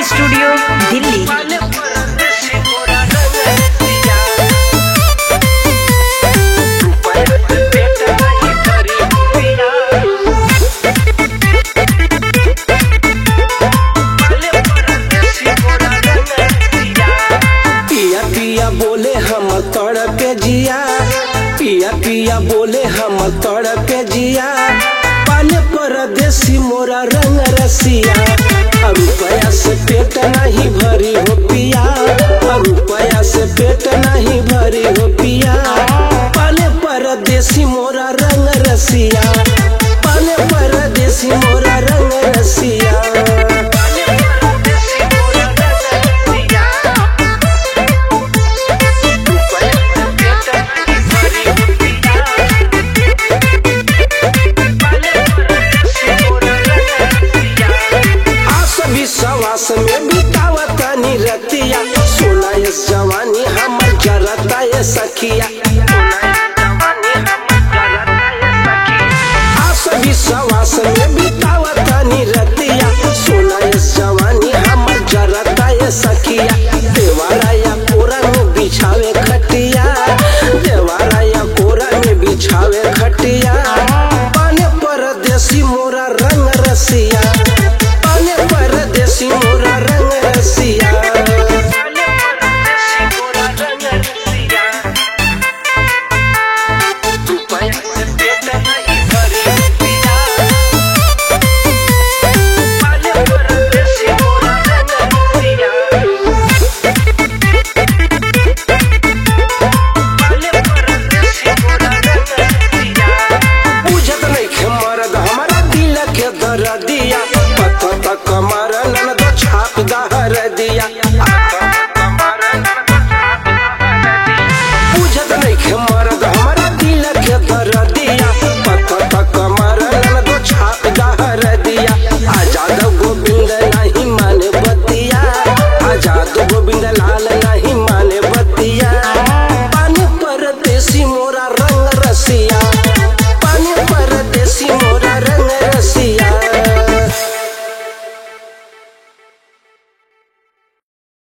Studio Delhi. पिया पिया बोले हम तड़पे जिया, पिया पिया बोले हम तड़पे जिया। पाले परदेसी मोरा रंग रसिया, रुपया से पेट नहीं भरी हो पिया, रुपया से पेट नहीं भरी हो पिया। पाले परदेसी मोरा रंग रसिया, पाले परदेसी मोरा रंग रसिया। विश्वास में बितावता निरतिया, सोना ये जवानी हमर जरता ये सखिया।